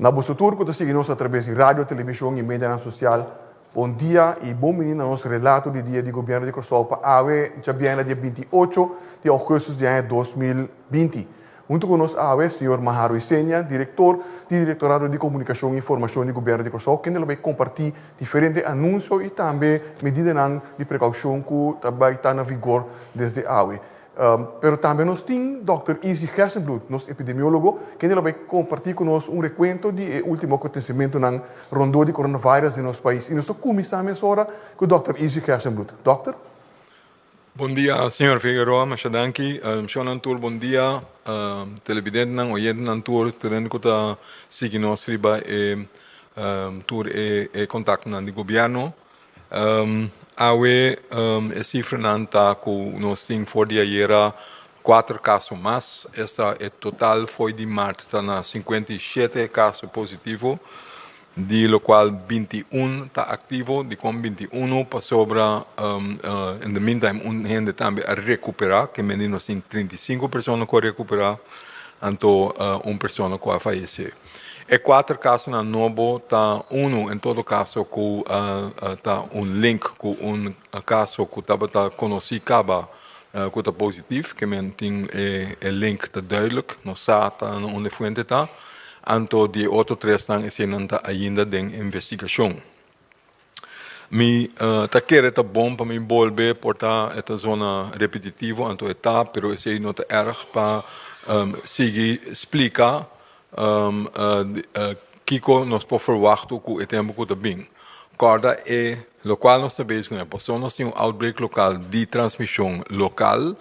Na boso tur ku ta sigui nos atrabes di radio, televishon i medianan sosial, bon dia i bon bini na nos relato di dia di Gobièrnu di Kòrsou pa awe djabièrnè dia 28 di ougùstùs di aña 2020. Huntu ku nos awe, señor Maharo Isenia, direktor di Direktorado di Komunikashon i Informashon di Gobièrnu di Kòrsou, kende lo bai kompartí diferente anunsio i tambe medidanan di prekoushon ku ta bai ta na vigor desde awe. Pero tambe nos tin dòkter Izzy Gerstenbluth, nos epidemiólogo, kende lo bai kompartí ku nos un rekuento di e último akontesimentunan rondó di coronavirus den nos pais. I nos ta kuminsá mesora ku dòkter Izzy Gerstenbluth. Dòkter? Bon dia señor Figueroa, masha danki. Shonnan tur bon dia, televidentenan, oyentenan tur, teren ku ta sigui nos riba e tur e kontaktonan di gobièrnu. Awe e sifranan ta ku nos tin for di ayera kuater kaso mas, esta e total fo'i di mart ta na 57 kaso positivo. Di locual 21 ta activo, dicon 21? Pasobra in the meantime un hende tambe a recupera, ke mende nos tin 35 persona cu a recupera, anto un persona cu a fayece. E cuater casonan nobo ta uno en todo caso cu ta un link cu un caso cu tabata conoci caba cu ta positief, ke men tin e link ta duidelijk, nos sa ta na unda e fuente ta. Anto di e otro tresnan eseinan ta ainda den investigashon. Mi ta kere ta bon pa mi bolbe por ta e ta zona repetitivo anto e ta pero esei no ta erg pa sigui splika kiko nos por ferwachtu ku e tempu ku ta bin. Kòrda e lokual nos ta bezig kuné pasobra nos tin un outbreak lokal di transmishon lokal.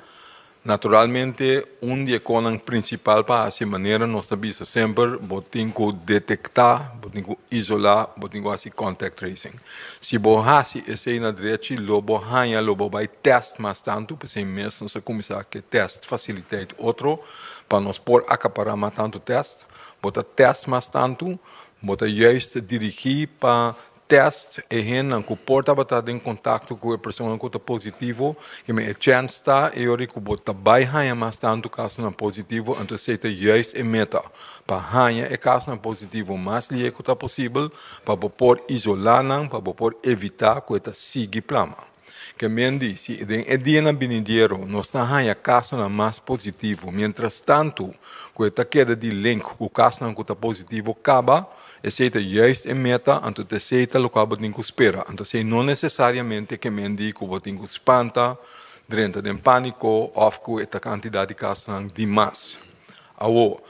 Naturalmente, un di e konan prinsipal pa hasi manera nos ta bisa semper, bo tin ku detektá, bo tin ku isolá, bo tin ku hasi contact tracing. Si bo hasi esei na drechi, lo bo haña, lo bo bai tèst mas tantu, p'esei mes nos a kuminsá ku e tèst fasiliteit otro pa nos por akapará mas tantu tèst. Bo ta tèst mas tantu, bo ta juist dirigí pa Test e hendenan ku por tabata den kontakto ku e personanan ku ta positivo, keme e chèns ta e ora ku bo ta bai haña mas tantu kasonan positivo, anto esei ta juist e meta, pa haña e kasonan positivo mas lihe ku ta posibel pa bo por isolá nan, pa bo por evitá ku e ta sigui plama. Ke men di, si den e dianan binidero nos ta haña kasonan mas positivo, mientras tantu ku e ta keda di link ku kasonan ku ta positivo kaba, esei ta juist e meta, anto ta esei ta lokual bo tin ku spera. Anto esei no nesesariamente ke men di ku bo tin ku spanta, drenta den pániko òf ku e ta kantidat di kasonan di mas. Awor,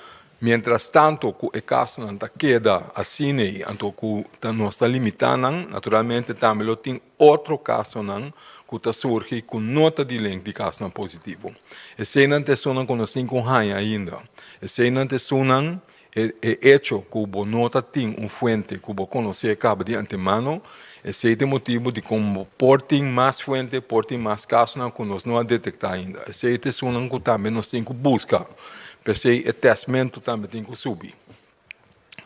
Mientras tanto ku e kasonan ta keda asina ei, anto ku ta nos ta limitá nan, naturalmente tambe lo tin otro kasonan ku ta surgi ku no ta di link di kasonan positivo. Eseinan ta esunnan ku nos tin ku haña ainda. Eseinan ta esunnan e e echo ku bo no ta tin un fuente ku bo konosé kaba di antemano, esei ta e motibu dikon bo por tin mas fuente, por tin mas kasonan ku nos no a detektá ainda. Esei ta esunnan ku tambe nos tin ku buska. P'esei e tèstmentu tambe tin ku subi.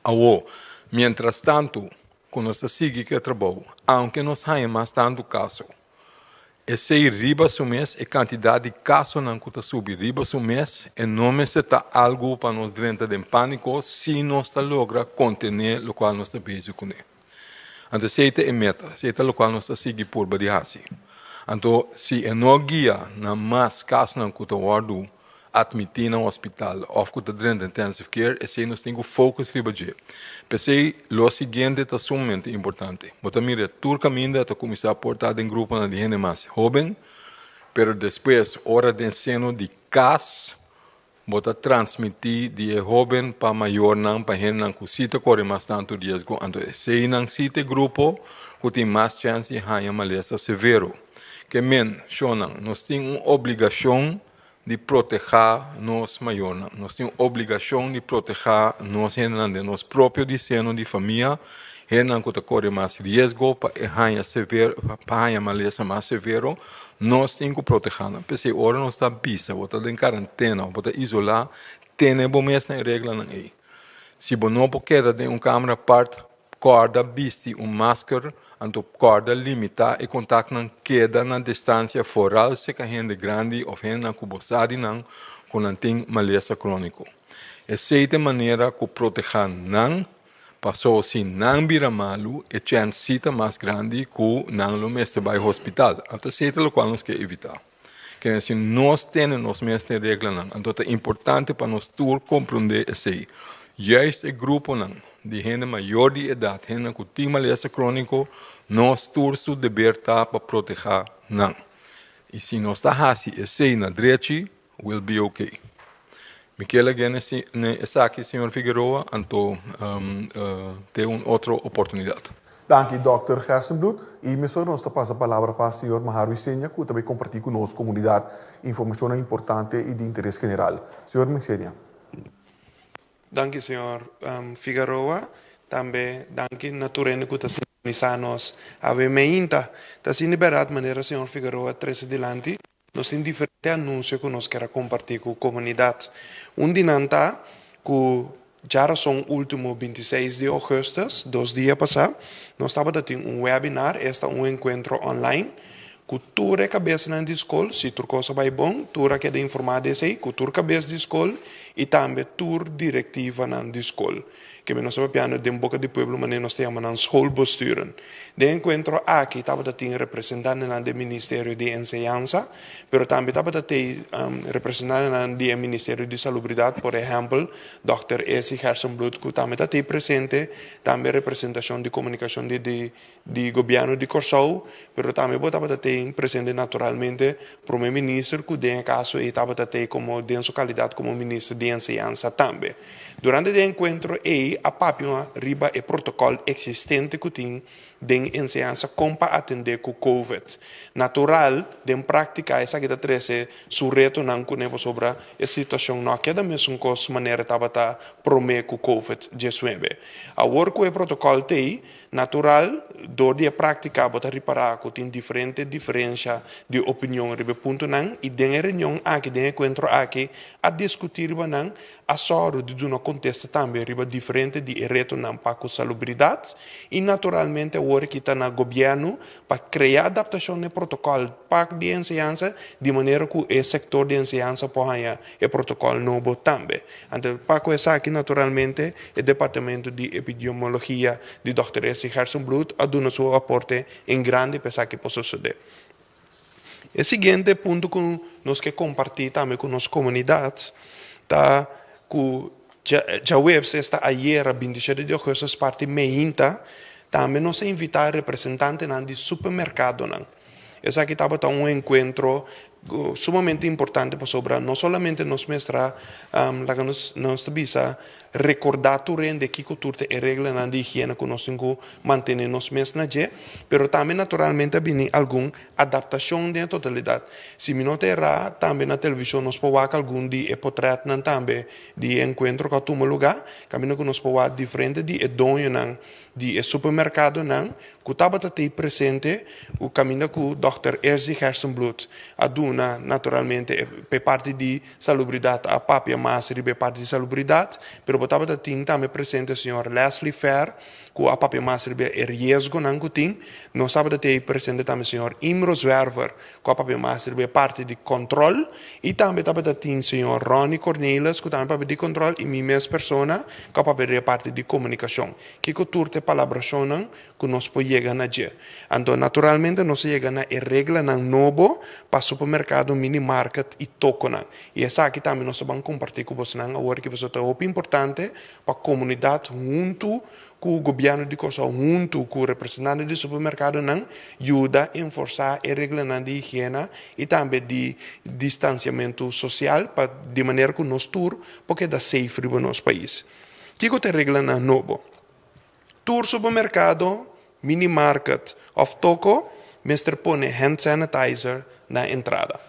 Awor, miéntras tantu ku nos ta sigui ku e trabou, aunke nos haña mas tantu kaso, esei riba su mes, e kantidat di kasonan ku ta subi riba su mes, e no mester ta algu pa nos drenta den pániko si nos ta logra kontené lokual nos ta bezig kuné. Anto esei ta e meta, esei ta lokual nos ta sigui purba di hasi. Anto si e no guia na mas kasonan ku ta wòrdu atmití na hospital òf ku ta drenta intensive care, esei nos tin ku focus riba dje. P'esei lo siguiente ta sumamente importante. Bo ta mira tur kaminda ta kuminsá por ta den gruponan di hende mas hóben. Pero despues, ora den seno di kas, bo ta transmití di e hóben pa mayornan, pa hendenan ku sí ta kore mas tantu riesgo, anto eseinan sí ta e grupo ku tin mas chèns di haña malesa severo. Ke men, shonnan, nos tin un obligashon di protehá nos mayornan. Nos tin un obligashon di protehá nos hendenan den nos propio di seno di famia, hendenan ku ta kore mas riesgo pa e haña severo, pa haña malesa mas severo, nos tin ku protehá nan. P'esei ora nos ta bisa bo ta den karantena òf bo ta isolá, tene bo mes na e reglanan ei. Si bo no por keda den un kamer apart, Kòrda bisti un masker, anto kòrda limitá e kontaktnan, keda na distansia foral seka hende grandi òf hendenan ku bo sa di nan ku nan tin malesa króniko. Esei ta e manera ku protehá nan, paso si nan bira malu e chèns si ta mas grandi ku nan lo mester bai hospital. Anto esei ta lokual nos ke evitá. Kende si nos tene nos mes den reglanan, anto ta importante pa nos tur komprondé esei. Juist e gruponan di hende mayor di edat, hendenan ku tin malesa króniko, nos tur su deber ta pa protehá nan. I si nos ta hasi esei na drechi, we'll be okay. Mi kier lag'é na esaki, señor Figueroa, anto te un otro oportunidat. Danki Dòkter Gerstenbluth. I mesora nos ta pasa palabra pa señor Mahar Wisenia ku ta bai kompartí ku nos komunidat informashonnan importante i di interes general. Señor Wisenia. Danki señor Figaroa. Tambe danki na tur hende ku ta sintonisá nos awe meinta. Ta asina di bèrdat manera señor Figaroa trese dilanti. Nos tin diferente anunsio ku nos ker a kompartí ku komunidat. Un di nan ta ku djarason último 26 di ougùstùs, dos dia pasá, nos tabata tin un webinar, esta un enkuentro online, ku tur e kabesnan di skol, si tur kos a bai bon, tur a keda informá di esei, ku tur kabes di skol i tambe tur direktivanan di skol. Keme nos ta papiando den boka di pueblo manera nos ta yama nan schoolbesturen. Den enkuentro aki tabata tin representantenan di e Ministerio di Enseñansa, pero tambe tabata tei representantenan di e Ministerio di Salubridat, por ehèmpel dòkter Essie Gerstenbluth ku tambe ta tei presente, tambe representashon di komunikashon di di di Gobièrnu di Kòrsou, pero tambe bo tabata tei presente naturalmente Prome Minister ku den e kaso ei tabata tei komo den su kalidat komo Minister di Enseñansa tambe. Durante di e enkuentro ei a papia riba e protokòl eksistente ku tin den enseñansa kon pa atendé ku Covid. Natural, den práktika esaki ta trese su retonan kuné pasobra e situashon no a keda mesun kos manera tabata promé ku Covid 19. Awor ku e protokòl t'ei, Natural, dor di e práktika bo ta ripará ku tin diferente diferensha di opinion riba e puntonan i den e reunion aki, den e enkuentro aki, a diskutí riba nan, a sòru di duna kontesta tambe riba diferente di e retonan pa ku salubridat i naturalmente awor ki ta na gobièrnu pa krea adaptashon na e protokòl pa di enseñansa di manera ku e sektor di enseñansa por haña e protokòl nobo tambe. Anto pa ku esaki naturalmente e departamento di epidemiologia di dòkter Essie Gerstenbluth a duna su aporte en grandi pa esaki por sosodé. E siguiente punto ku nos ke kompartí tambe ku nos komunidat ta ku djaweps, esta ayera 27 di ougùstùs parti meinta, tambe nos a invitá representantenan di supermerkadonan. Esaki tabata un enkuentro sumamente importante pasobra no solamente nos mester a laga nos nos ta bisa rekordá tur hende kiko tur ta e reglanan di higiena ku nos tin ku mantené nos mes na dje, pero tambe naturalmente a bini algun adaptashon den e totalidat. Si mi no ta erá tambe na televishon nos por wak algun di e potrètnan tambe di e enkuentro ku a tuma lugá kaminda ku nos por wak diferente di e doñonan di e supermerkadonan ku tabata tei presente ku kaminda ku dòkter Erzi Gerstenbluth a duna naturalmente e pa e parti di salubridat a papia mas riba e parti di salubridat pero bo tabata tin tambe presente señor Leslie Fair ku a papia mas riba e riesgonan ku tin nos tabata tei presente tambe señor Imro Zwerver ku a papia mas riba e parti di kòntròl i tambe tabata tin señor Ronnie Cornelis ku tambe papia di kòntròl i mi mes persona ku a papia riba e parti di komunikashon. Kiko tur ta e. palabrashonnan ku nos por yega na dje. Anto naturalmente nos a yega na e reglanan nobo pa supermerkado, minimarket i tokonan. I esaki tambe nos ta ban kompartí ku bosnan awor ki pasobra ta hopi importante pa komunidat huntu ku gobièrnu di Kòrsou huntu ku representante di supermerkadonan yuda enforsá e reglanan di higiena i tambe di distansiamentu sosial pa di manera ku nos tur por keda safe riba nos pais. Kiko ta e reglanan nobo? Tur supermerkado, minimarket òf toko mester pone hand sanitizer na entrada.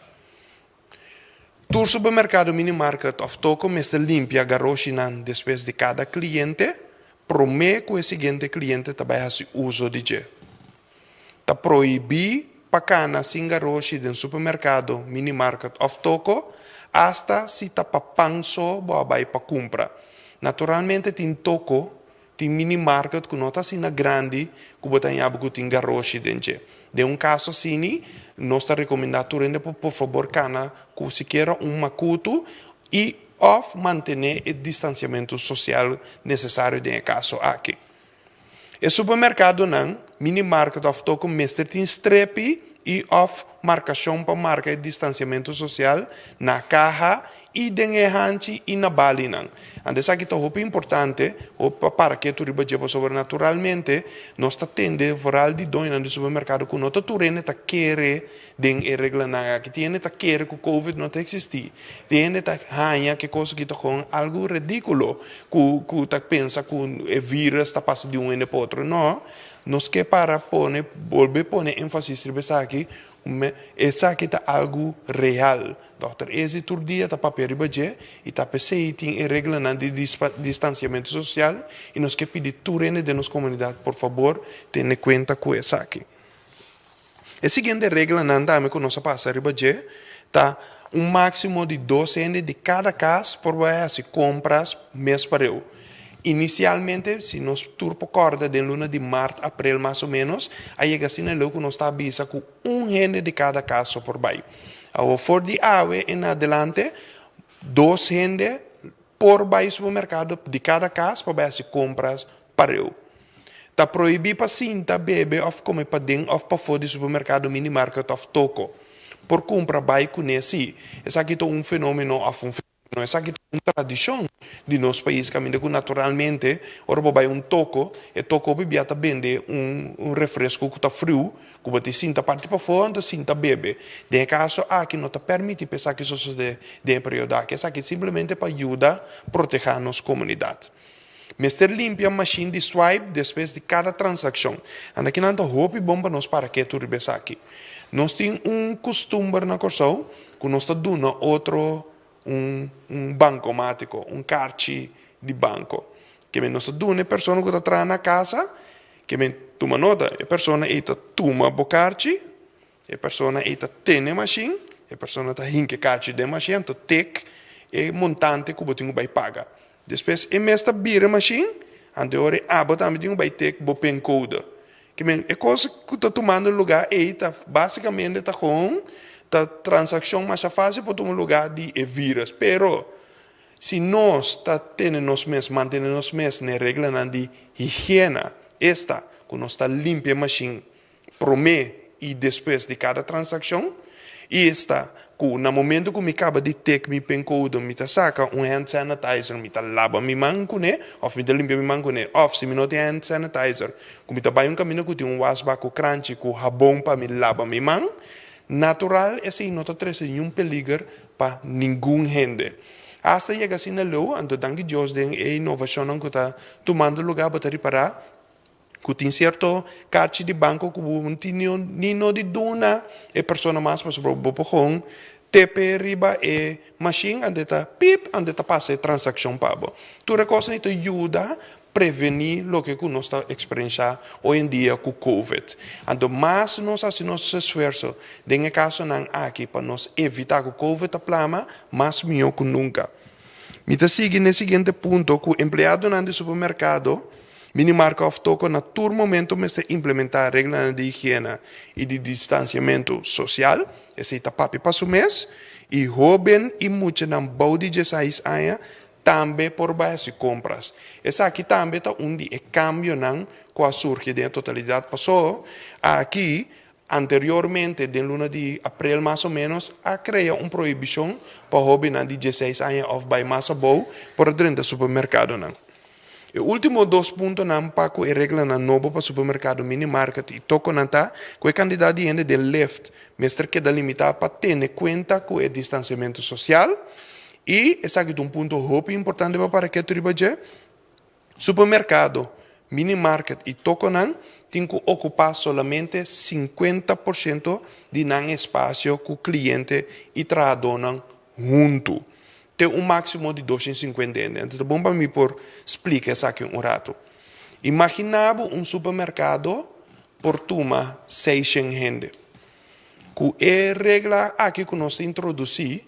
Tur supermerkado, minimarket òf toko mester limpia garoshinan despues di kada kliente promé ku e siguiente kliente ta bai hasi uso di dje. Ta prohibí pa kana sin garoshi den supermerkado, minimarket òf toko, asta si ta pa pan so bo a bai pa kumpra. Naturalmente tin toko Tin mini market ku no ta asina grandi ku bo ta haña bo ku tin garoshi den dje. Den un kaso asini, nos ta rekomendá tur hende pa por fabor kana ku sikiera un makutu i òf mantené e distansiamentu sosial nesesario den e kaso aki. E supermerkadonan, mini market òf toko mester tin strepi i òf markashon pa marka e distansiamentu sosial na kaha i den e hanchi i na balinan. Anto esaki ta hopi importante pa para ketu riba dje pasobra naturalmente nos ta tende vooral di doñonan di supermerkado ku no ta tur hende ta kere den e reglanan aki. Tin hende ta kere ku covid no ta eksistí. Tin hende ta haña ku e kos aki ta kon algu redíkulo ku ku ta pensa ku e vírus ta pasa di un hende pa otro. No, nos ke para pone bolbe pone énfasis riba esaki Esaki ta algu real. Dòkter Ezi tur dia ta papia riba dje i ta p'esei tin e reglanan di distansiamentu sosial i nos ke pidi tur hende den nos komunidat por fabor tene kuenta ku esaki. E siguiente reglanan tambe ku nos a pasa riba dje ta un máksimo di dos hende di kada kas por bai hasi kompras mes pareu. Inisialmente, si nos tur por kòrda den luna di mart, aprel mas o ménos, a yega asina leu ku nos ta bisa ku un hende di kada kas so por bai. Awor for di awe en adelante, dos hende por bai supermerkado di kada kas pa bai hasi kompras pareu. Ta prohibí pa sinta, bebe òf kome paden òf pafó di supermerkado, minimarket òf toko. Por kumpra bai kuné sí. Esaki ta un fenómeno òf un. No esaki ta un tradishon di nos pais kaminda ku naturalmente ora bo bai un toko, e toko hopi bia ta bende un refresco ku ta friu ku bo ta sinta parti pafó anto sinta bebe. Den e kaso aki no ta permiti pa esaki sosode den e periodo aki. Esaki simplemente pa yuda protehá nos komunidat. Mester limpia mashin di swipe despues di kada transakshon. Anda kinan ta hopi bon pa nos para ketu riba esaki. Nos tin un kustumber na Kòrsou ku nos ta duna otro un un bankomátiko, un karchi di banko. Ke men nos ta duna e persona ku ta traha na kasa, ke men tuma nota, e persona ei ta tuma bo karchi, E persona ei ta tene mashin, e persona ta hinka e kachi den mashin, anto tek e montante ku bo tin ku bai paga. Despues e mes ta bira e mashin, anto e ora ei abo tambe tin ku bai tek bo pincode. Ke men e kos ku ta tumando lugá ei ta basikamente ta kon ta transakshon masha fásil por tuma lugá di e vírus. Pero si nos ta tene nos mes, mantene nos mes na e reglanan di higiena, esta ku nos ta limpia e mashin promé i despues di kada transakshon, i esta ku na momento ku mi kaba di tek mi pincode mi ta saka un hand sanitizer mi ta laba mi man kuné òf mi ta limpia mi man kuné òf si mi no tin hand sanitizer ku mi ta bai un kaminda ku tin un wasbak ku kranchi ku habon pa mi laba mi man natural esei no ta trese niun peliger pa ningun hende. Asta yega asina leu anto danki Dios den e inovashonnan ku ta tumando luga bo ta ripará Ku tin sierto karchi di banko ku bo no tin ni no di duna e persona mas pasobra bo por gewoon tepe riba e mashin ante ta pip ante ta pasa e transakshon pa bo. Tur e kosnan ta yuda prevení loke ku nos ta eksperensha hoy en dia ku covid. Anto mas nos hasi nos esfuerso den e kasonan aki pa nos evitá ku covid ta plama mas mihó ku nunka. Mi ta sigui n'e siguiente punto ku empleadonan di supermerkado Minimarka òf toko na tur momento mester implementá reglanan di higiena i di distansiamentu sosial, esei ta papia pa su mes, i hóben i muchanan bou di diesais aña tambe por bai hasi kompras. Esaki tambe ta un di e kambionan ku a surgi den e totalidat pasó aki. Anteriormente, den luna di aprel mas o ménos, a krea un prohibishon pa hóbennan di dieseis aña òf bai mas abou por a drenta supermerkadonan. E último dos puntonan pa ku e reglanan nobo pa supermerkado, minimarket i tokonan ta ku e kantidat di hende den lift mester keda limitá pa tene kuenta ku e distansiamentu sosial i esaki ta un punto hopi importante pa para ketu riba dje. Supermerkado, minimarket i tokonan tin ku okupá solamente 50% di nan espasio ku kliente i trahadónan huntu, te un máksimo di 250 hende. Anto ta bon pa mi por splika esaki un ratu. Imaginá bo un supermerkado por tuma 600 hende. Ku e regla aki ku nos ta introdusí,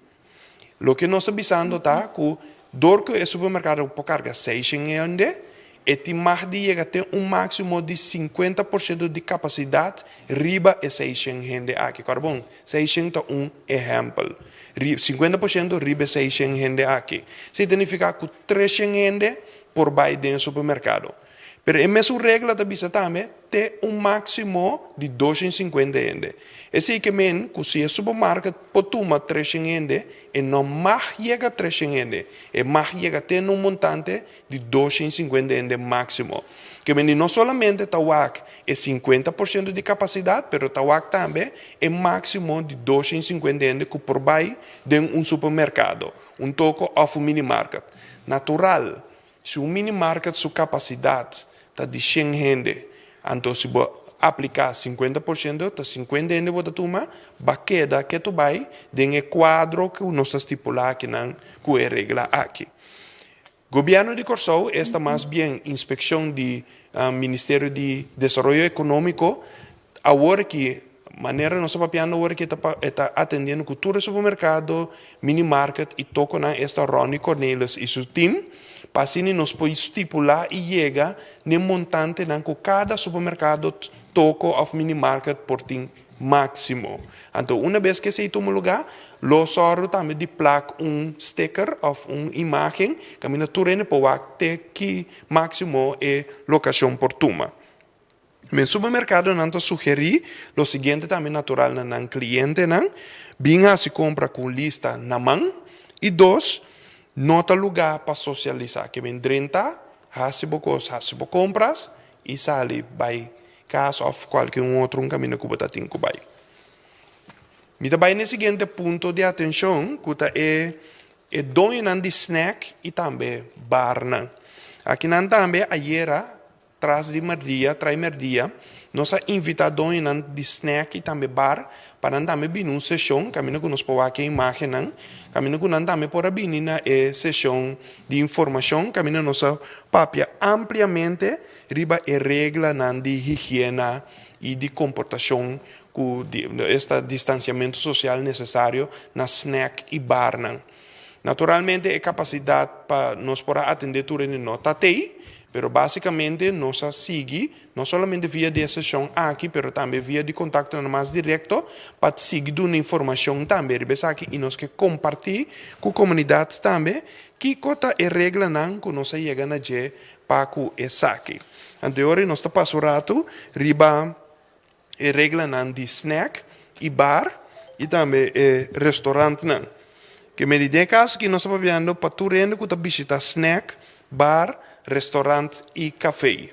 Loke nos ta bisando ta ku dor ku e supermerkado por karga 600 hende, e tin mag di yega te un máksimo di 50% di kapasidat riba e 600 hende aki. Kòrda bon, 600 ta un ehèmpel. 50% riba e 600 hende aki. Esei ta nifiká ku 300 hende por bai den e supermerkado. Pero e mesun regla ta bisa tambe te un máksimo di 250 hende. Esei ke men ku si e supermarket por tuma 300 hende, e no mag yega 300 hende. E mag yega te na un montante di 250 hende máksimo. Ke men di no solamente ta wak e 50% di kapasidat, pero ta wak tambe e máksimo di 250 hende ku por bai den un supermerkado, un toko òf un minimarket. Natural, si un minimarket su kapasidat ta di 100 hende, anto si bo apliká 50%, ta 50 hende bo ta tuma, bo a keda ketu bai den e kuadro ku nos ta stipulá akinan ku e regla aki. Gobièrnu di Kòrsou, esta mas bien inspekshon di Ministerio di Desaroyo Ekonómiko, awor aki, manera nos ta papiando awor aki, e ta atendiendo ku tur e supermerkado, minimarket i tokonan, esta Ronnie Cornelis i su tim, pa asina nos por stipulá i yega n'e montantenan ku kada supermerkado, toko òf minimarket por tin máksimo. Anto una bes ku esei tuma lugá, lo sòru tambe di plak un sticker òf un imágen kaminda tur hende por wak te ki máksimo e lokashon por tuma. Men supermerkadonan ta sugerí lo siguiente tambe natural na nan klientenan, bin hasi kompra ku un lista na man i dos, no ta lugá pa sosialisá. Ke men drenta, hasi bo kos, hasi bo kompras i sali bai kas òf kualke un otro un kaminda ku bo ta tin ku bai. Mi ta bai na e siguiente punto di atenshon ku ta e e doñonan di snack i tambe barnan. Akinan tambe ayera tras di merdia, trai merdia, nos a invitá doñonan di snack i tambe bar pa nan tambe bini un seshon kaminda ku nos por wak e imágennan, kaminda ku nan tambe por a bini na e seshon di informashon kaminda nos a papia ampliamente riba e reglanan di higiena i di komportashon ku esta distansiamentu sosial nesesario na snack i barnan. Naturalmente e kapasidat pa nos por a atendé tur hende no ta tei, pero básikamente nos a sigui no solamente via di e seshon aki pero tambe via di kontaktonan mas direkto pa sigui duna informashon tambe riba esaki i nos ke kompartí ku komunidat tambe kiko ta e reglanan ku nos a yega na dje pa ku esaki. Anto e ora nos ta pasa un ratu riba e reglanan di snack i bar i tambe e restaurantnan. Ke medi den e kaso aki nos ta papiando pa tur hende ku ta bishita snack, bar, restaurant i kafé.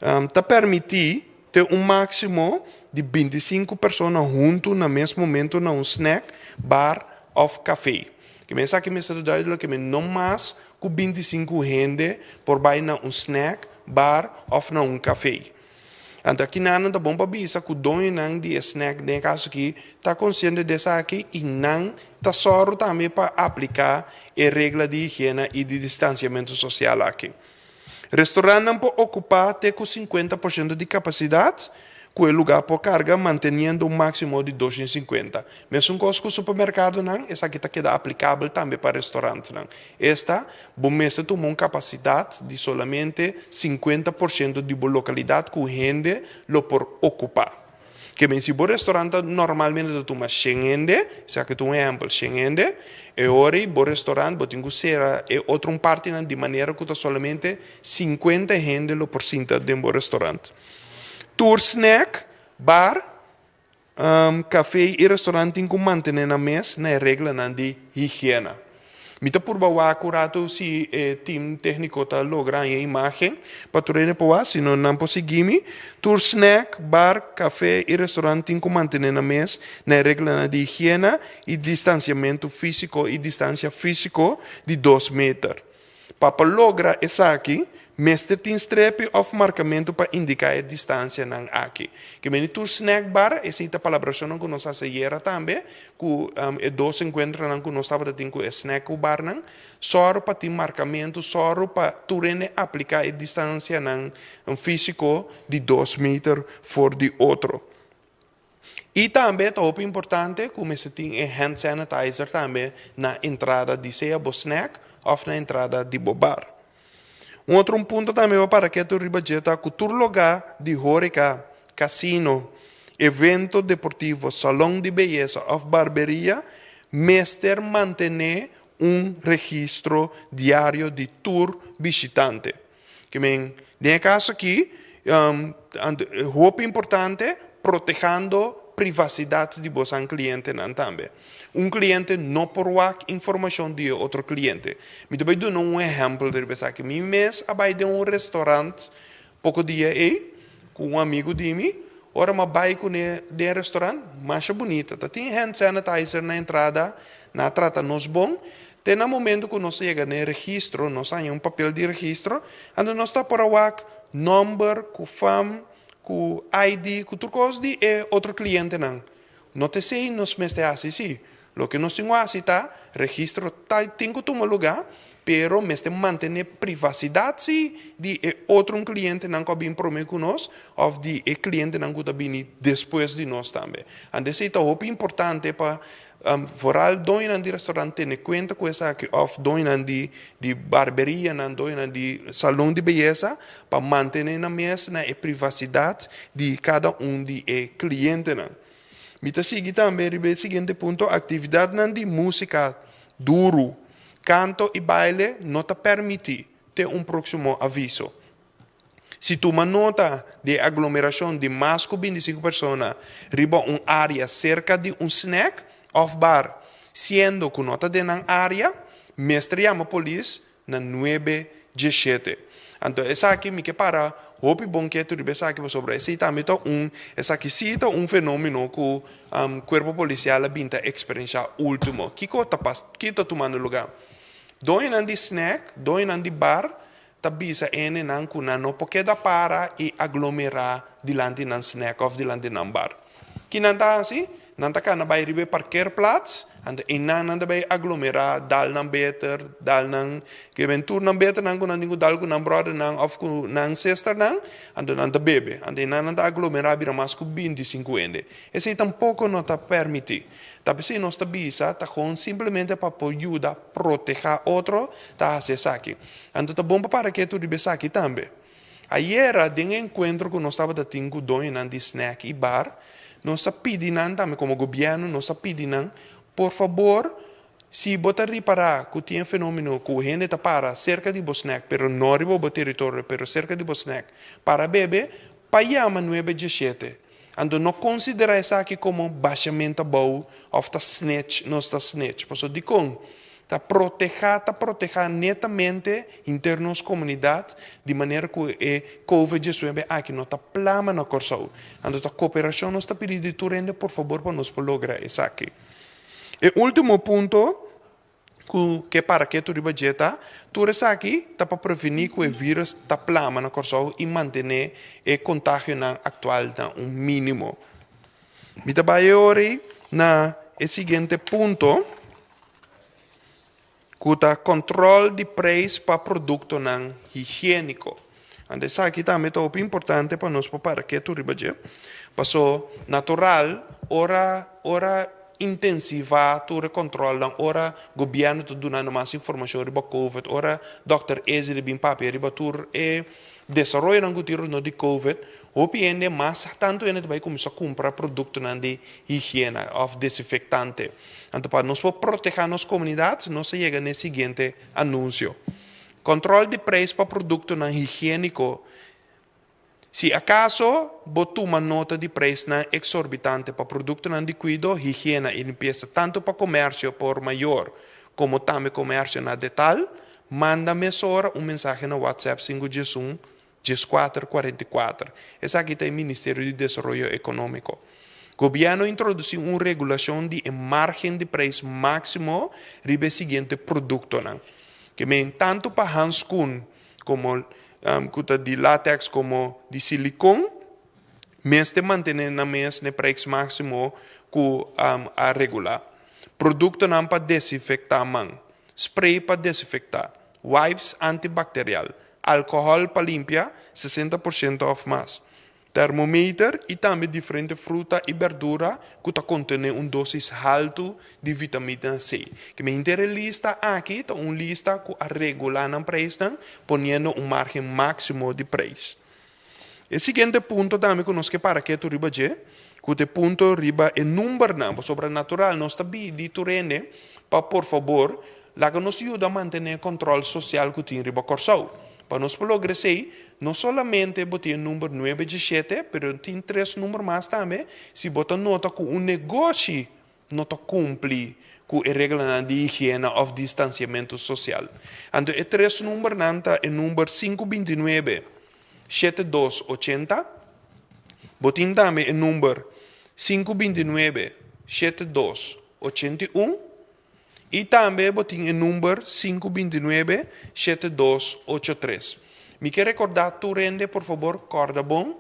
Ta permití te un máksimo di 25 persona huntu na mes momento na un snack, bar òf kafé. Ke men esaki mester ta duidelijk ke men no mas ku 25 hende por bai na un snack, bar òf na un kafé. Anto akinan ta bon pa bisa ku doñonan di e snack den e kaso aki ta konsiente di esaki i nan ta sòru tambe pa apliká e regla di higiena i di distansiamentu sosial aki. Restorantnan por okupá te ku 50% di kapasidat ku e lugá por karga manteniendo un máksimo di 250. Mesun kos ku supermerkadonan, esaki ta keda aplikabel tambe pa restorantnan. Esta, bo mester tuma un kapasidat di solamente 50% di bo lokalidat ku hende lo por okupá. Ke men si bo restaurant ta normalmente ta tuma shen hende, esaki ta un ehèmpel, shen hende, e ora ei bo restaurant bo tin ku sera e otro un partinan di manera ku ta solamente sinkuenta hende lo por sinta den bo restaurant. Tur snack, bar, Café i restaurant tin ku mantené nan mes na e reglanan di higiena. Mi ta purba wak un ratu si e tim tékniko ta logra haña e imágen pa tur hende por wak, si no nan por sigui mi. Tur snack, bar, café i restaurant tin ku mantené nan mes na e reglanan di higiena i distansiamentu físiko i distansia físiko di dos meter. Pa pa logra esaki, mester tin strepi òf markamentu pa indiká e distansianan aki. Ke meni tur snack bar, esei ta palabrashonnan ku nos hasi ayera tambe, ku e dos enkuentronan ku nos tabata tin ku e snack ku barnan, sòru pa tin markamentu, sòru pa tur hende apliká e distansianan físiko di dos meter for di otro. I tambe ta hopi importante ku mester tin e hand sanitizer tambe na entrada di sea bo snack òf na entrada di bo bar. Un otro un punto tambe pa para ketu riba dje ta ku tur lugá di hóreka, kasino, evento deportivo, salon di beyesa òf barberia mester mantené un registro diario di tur bishitante. Ke men, den e kaso aki, hopi importante protehando privasidat di bosan klientenan tambe. Un kliente no por wak informashon di e otro kliente. Mi ta bai duna un ehèmpel riba esaki. Mi mes a bai den un restorant poko dia ei ku un amigu di mi. Ora mi a bai kuné den e restorant, masha bunita. Ta tin hand sanitizer na entrada, nan a trata nos bon. Te na momento ku nos a yega na e registro, nos a haña un papel di registro, anto nos ta por a wak nòmber ku fam, ku ID, ku tur kos di e otro klientenan. No ta esei nos mester hasi sí. Loke nos tin ku hasi ta, registro ta tin ku tuma lugá, pero mester mantené privasidat sí di e otro klientenan ku a bin promé ku nos òf di e klientenan ku ta bini despues di nos tambe. Anto esei ta hopi importante pa Vooral doñonan di restaurant tene kuenta ku esaki òf doñonan di di barberianan, doñonan di salon di beyesa pa mantené nan mes na e privasidat di kada un di e klientenan. Mi ta sigui tambe riba e siguiente punto, aktividatnan di músika duru, kanto i baile no ta pèrmití te un próksimo aviso. Si tuma nota di e aglomerashon di mas ku bintisinku persona riba un área serka di un snèk òf bar, siendo ku no ta den nan área, mester yama polis na nuebe dieshete. Anto esaki mi ke para hopi bon ketu riba esaki pasobra esei tambe ta un, esaki sí ta un fenómeno ku kuerpo polisial a bin ta eksperenshá último. Kiko ta pas, kiko ta tumando lugá? Doñonan di snèk, doñonan di bar ta bisa hendenan ku nan no por keda para i aglomerá dilanti nan snack òf dilanti nan bar. Ki nan ta hasi? Nan ta kana bai riba e parkeerplaats, anto einan nan ta bai aglomerá, dal nan beter, dal nan ke ben tur nan beternan ku nan tin ku dal ku nan bròdernan òf ku nan sesternan, anto nan ta bebe. Anto einan nan ta aglomerá bira mas ku bintisinku hende. Esei tampoko no ta pèrmití. Ta p'esei nos ta bisa ta gewoon simplemente pa por yuda protehá otro ta hasi esaki. Anto ta bon pa para ketu riba esaki tambe. Ayera den e enkuentro ku nos tabata tin ku doñonan di snack i bar, nos a pidi nan tambe komo gobièrnu nos a pidi nan, por fabor si bo ta ripará ku tin e fenómeno ku hende ta para serka di bo snack pero no riba bo teritorio pero serka di bo snack para bebe, pa yama nuebe dieshete. Anto no konsiderá esaki komo bashamentu abou òf ta snitch, nos ta snitch. Pasobra dikon? Ta protehá, ta protehá netamente henter nos komunidat di manera ku e Covid diesnuebe aki no ta plama na Kòrsou. Anto ta koperashon nos ta pidi di tur hende por fabor pa nos por logra esaki. E último punto. Ku ke para ketu riba dje ta, tur esaki ta pa prevení ku e vírus ta plama na Kòrsou i mantené e kontagionan aktual na un mínimo. Mi ta bai e ora ei na e siguiente punto, ku ta kòntròl di preis pa produktonan higiéniko. Anto esaki tambe ta hopi importante pa nos por para ketu riba dje. Paso natural ora ora intensivá tur e kòntròlnan, ora gobièrnu ta dunando mas informashon riba covid, ora dòkter Ezeli bin papia riba tur e desaroyonan ku tin rondó di Covid, hopi hende mas tantu hende ta bai kuminsá kumpra produktonan di higiena òf desinfektante. Anto pa nos por protehá nos komunidat, nos a yega na e siguiente anunsio, Kòntròl di preis pa produktonan higiéniko. Si akaso bo tuma nota di preisnan eksorbitante pa produktonan di kuido, higiena i limpiesa tantu pa komersio por mayor komo tambe komersio na detal, manda mesora un mensahe na WhatsApp sinku diesun, 14 44. Esaki ta e Ministerio di Desaroyo Ekonómiko. Gobièrnu a introdusí un regulashon di e márgen di preis máksimo riba e siguiente produktonan, ke men tantu pa hanskun komo ku ta di latèks komo di silikon, mester mantené nan mes na e preis máksimo ku a regulá. Produktonan pa desinfektá man, spray pa desinfektá, wipes antibakterial, alkohòl pa limpia, 60% òf mas, termometer i tambe diferente fruta i berdura ku ta kontené un dósis haltu di vitamina C. Ke mi henter e lista aki ta un lista ku a regulá nan preisnan poniendo un márgen máksimo di preis. E siguiente punto tambe ku nos ke para ketu riba dje, ku ta e punto riba e numbernan, pasobra natural nos ta bidi tur hende pa por fabor laga nos yuda mantené e kòntròl sosial ku tin riba Kòrsou. Pa nos por logra esei, no solamente bo tin e number nuebe djeshete, pero tin tres number mas tambe si bo ta nota ku un negoshi no ta kumpli ku e reglanan di higiena òf distansiamentu sosial. Anto e tres numbernan ta e number sinku 29, 72 80, bo tin tambe e number sinku 29, 72 81, I tambe bo tin e number sinku 29, 72 83. Mi ke rekordá tur hende por fabor kòrda bon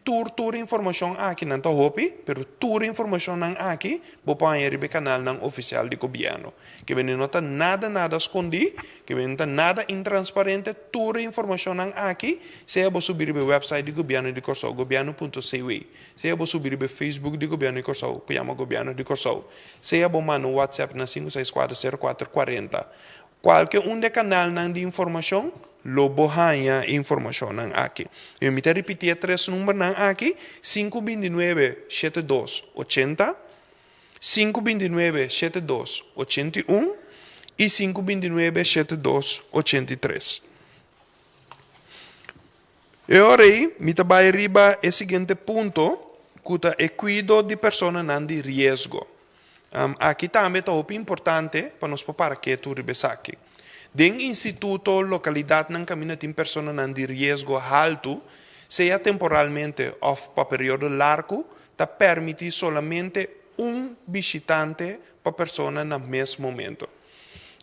tur tur informashon aki nan ta hopi pero tur informashonnan aki bo por haña riba e kanalnan ofisial di gobièrnu. Ke bini no ta nada nada skondí, ke bini no ta nada intransparente tur e informashonnan aki sea bo subi riba e wèpsait di gobièrnu di Kòrsou gobièrnu punto cw, sea bo subi riba e Facebook di gobièrnu di Kòrsou ku yama gobièrnu di Kòrsou. Sea bo manda un WhatsApp na sinku seis kuater sero kuater kuarenta. Kualke un di e kanalnan di informashon lo bo haña e informashonnan aki. I mi ta ripití e tres numbernan aki, sinku 29 72 80, sinku 29 72 81 i sinku 29 72 83. E ora ei mi ta bai riba e siguiente punto ku ta e kuido di personanan di riesgo. Aki tambe ta hopi importante pa nos por para ketu riba esaki. Den instituto, lokalidatnan kaminda tin personanan di riesgo haltu, sea temporalmente òf pa periodo largu, ta pèrmití solamente un bishitante pa persona na mes momento.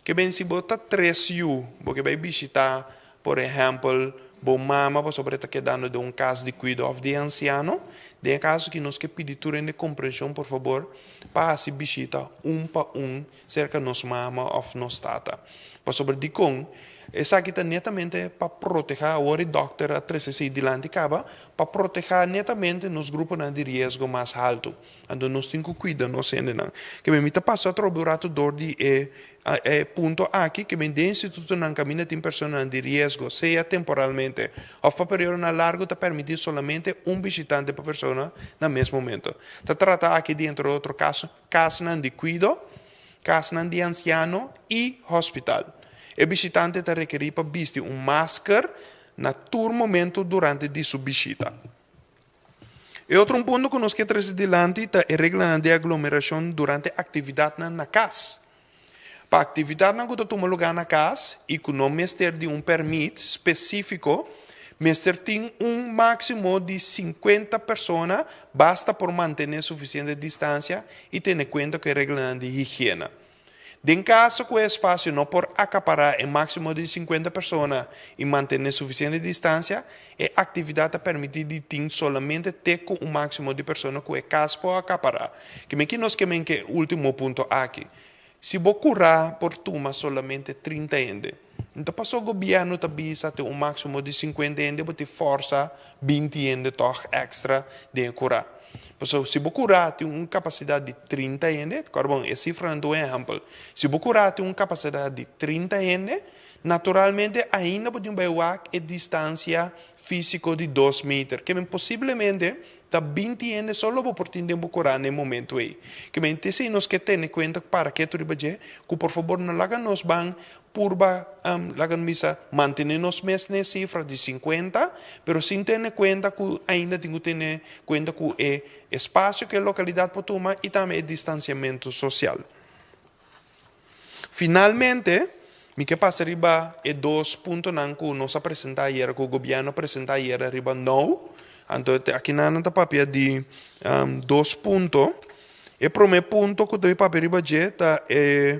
Ke ben si bo ta tres yu, bo ke bai bishitá Por ehèmpel, bo mama pasobra e ta kedando den un kas di kuido òf di ansiano. Den e kaso aki nos ke pidi tur hende komprenshon por fabor pa hasi bishita un pa un serka nos mama òf nos tata. Pasobra dikon? Esaki ta netamente pa protehá, awor e dòkter a trese esei dilanti kaba, pa protehá netamente nos gruponan di riesgo mas haltu. Anto nos tin ku kuida nos hendenan. Ke mi ta pasa atrobe un ratu dor di e E punto aki ke den institutonan kaminda tin personanan di riesgo, sea temporalmente òf pa periodonan largu, ta permití solamente un bishitante pa persona na mes momento. Ta trata aki di entre otro kaso kasnan di kuido, kasnan di ansiano i hospital. E bishitante ta rekerí pa bisti un masker na tur momento durante di su bishita. E otro un punto ku nos ke trese dilanti ta e reglanan di aglomerashon durante aktividatnan na kas. Pa aktividatnan ku ta tuma lugá na kas i ku no mester di un pèrmit spesífiko, mester tin un máksimo di 50 persona basta por mantené sufisiente distansia i tene kuenta ku e reglanan di higiena. Den kaso ku e espasio no por akapará e máksimo di 50 persona i mantené sufisiente distansia, e aktividat ta permití di tin solamente te ku un máksimo di persona ku e kas por akapará. Kimen ki nos ke men ku e último punto aki? Si bo kurá por tuma solamente 30 hende, no ta paso gobièrnu ta bisa te un máksimo di 50 hende bo tin fòrsa 20 hende tòg èkstra den e kurá. Pasobra si bo kura tin un kapasidat di 30 hende, kòrda bon, e sifranan ta un ehèmpel. Si bo kura tin un kapasidat di 30 hende, Naturalmente ainda bo tin bai wak e distansia físiko di dos meter. Ke men posiblemente ta 20 hende so lo bo por tin den bo kurá na e momentu ei. Ke men t'esei nos ke tene kuenta para ketu riba dje, ku por fabor no laga nos ban purba, laga nos bisa, mantené nos mes na e sifra di 50, pero sin tene kuenta ku ainda tin ku tene kuenta ku e espasio ku e lokalidat por tuma i tambe e distansiamentu sosial. Finalmente, mi ke pasa riba e dos puntonan ku nos a presentá ayera, ku gobièrnu a presentá ayera riba now. Anto akinan nan ta papia di dos punto. E promé punto ku ta bai papia riba dje ta e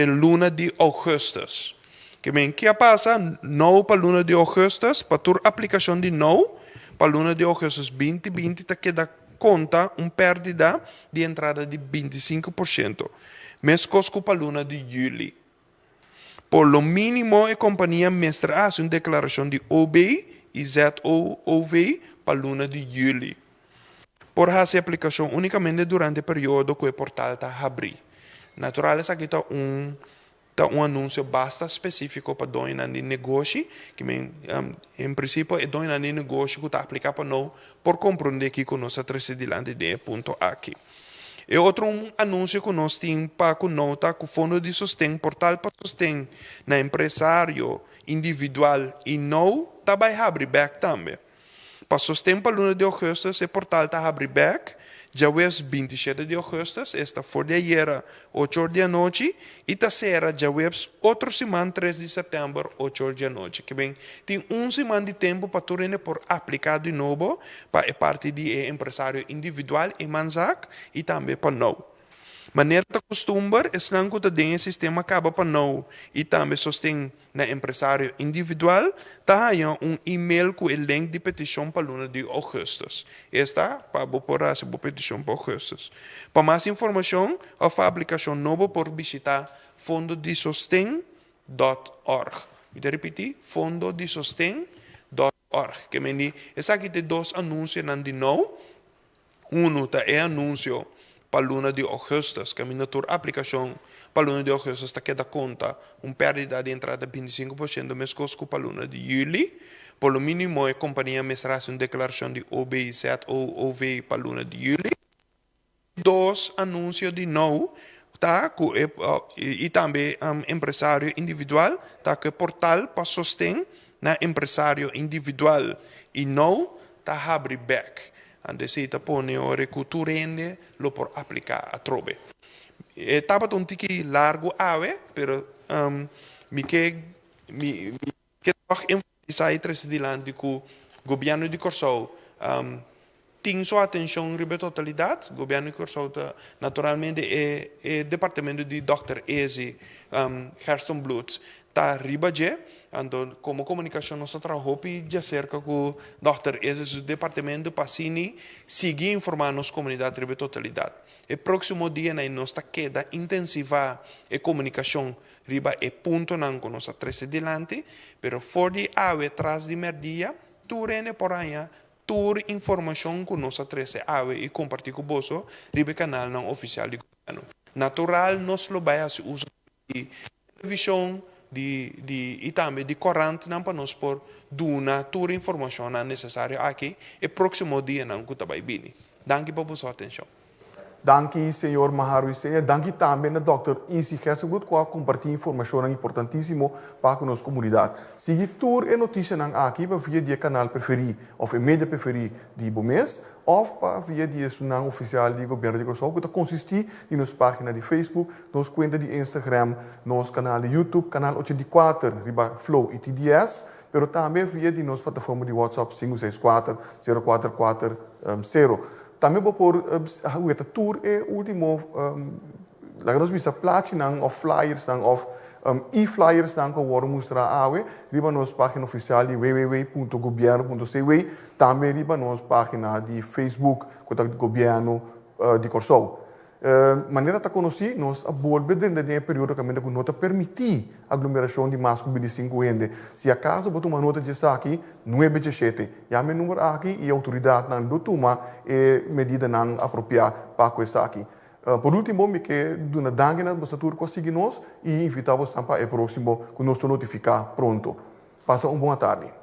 luna di ougùstùs. Ke men ke a pasa now pa luna di ougùstùs, pa tur aplikashon di now pa luna di ougùstùs 2020 ta keda konta un pèrdida di entrada di 25%, meskos ku pa luna di yüli. Por lo mínimo e kompania mester a hasi un deklarashon di OB i ZOOV pa luna di yüli. Por hasi aplikashon únikamente durante e periodo ku e portal ta habrí. Natural esaki ta un ta un anunsio basta spesífiko pa doñonan di negoshi, ki men en prinsipio e doñonan di negoshi ku ta apliká pa nou por komprondé kiko nos a trese dilanti den e punto aki. E otro un anunsio ku nos tin pa ku nou ta ku Fondo di Sosten, Portal pa Sosten na Empresario Individual i nou ta bai habri bèk tambe. Pa sosten pa luna di ougùstùs e portal ta habri bèk djaweps 27 di ougùstùs, esta for di ayera ocho or di anochi, i ta sera djaweps otro siman 3 di sèptèmber ocho or di anochi. Ke ben tin un siman di tempu pa tur hende por apliká di nobo pa e parti di e empresario individual, eenmanszaak, i tambe pa nou. Manera ta kustumber, esnan ku ta den e sistema kaba pa nou i tambe sosten na empresario individual ta haña un email ku e link di petishon pa luna di ougùstùs. Esta pa bo por hasi bo petishon pa ougùstùs. Pa mas informashon òf pa aplikashon nobo por bishitá fondodisosten dòt òrg. Mi ta ripití, fondodisosten dòt òrg. Ke men di esaki ta e dos anunsionan di nou. Unu ta e anunsio pa luna di ougùstùs, kaminda tur aplikashon pa luna di ougùstùs ta keda konta un pèrdida di entrada 25% meskos ku pa luna di yüli. Por lo mínimo e kompania mester hasi un deklarashon di OB, ZO, OV pa luna di yüli. Dos anunsio di nou ta ku e i tambe empresario individual ta ku e portal pa sosten na empresario individual i nou ta habri bèk. Anto esei ta pone ora ku tur hende lo por apliká atrobe. E tabata un tiki largu awe, pero mi ke mi ke tòg enfatisá i trese dilanti ku gobièrnu di Kòrsou tin su atenshon riba e totalidat. Gobièrnu di Kòrsou ta naturalmente e e departamento di dòkter Ezi Gerstenbluth ta riba dje. Anto komo komunikashon nos ta traha hopi djaserka ku dòkter Ezi su departamento pa asina sigui informá nos komunidat riba e totalidat. E próksimo dianan nos ta keda intensivá e komunikashon riba e puntonan ku nos a trese dilanti, pero for di awe tras di mèrdia tur hende por haña tur informashon ku nos a trese awe i kompartí ku boso riba e kanalnan ofisial di gobièrnu. Natural nos lo bai hasi uso di televishon di di i tambe di korantnan pa nos por duna tur informashonnan nesesario aki e próksimo dianan ku ta bai bini. Danki pa boso atenshon. Danki señor Maharu Isenia. Danki tambe na Dòkter Izzy Gerstenbluth ku a kompartí informashonnan importantísimo pa ku nos komunidat. Sigui tur e notisianan aki pa via di e kanal preferí òf e media preferí di bo mes òf pa via di esunnan ofisial di Gobièrnu di Kòrsou ku ta konsistí di nos página di Facebook, nos kuenta di Instagram, nos kanal di YouTube, Kanal 84 riba Flow i TDS, pero tambe via di nos plataforma di WhatsApp 564 0440. Tambe bo por weta tur e ultimo, laga nos bisa plachinan of flyersnan of e-flyersnan ku a wòrdu mustrá awe riba nos página ofisial di www.gobierno.cw, tambe riba nos página di Facebook ku ta Gobièrnu di Kòrsou. Manera ta konosí, nos a bolbe drenta den e periodo kaminda ku no ta permití aglomerashon di mas ku 25 hende. Si akaso bo tuma nota di esaki, nuebe djeshete. Yama e number aki i e outoridatnan lo tuma e medidanan apropiá pa ku esaki. Por último, mi ke duna danki na boso tur ku a sigui nos i invitá boso pa e próksimo ku nos ta notifiká pronto. Pasa un bon atardi.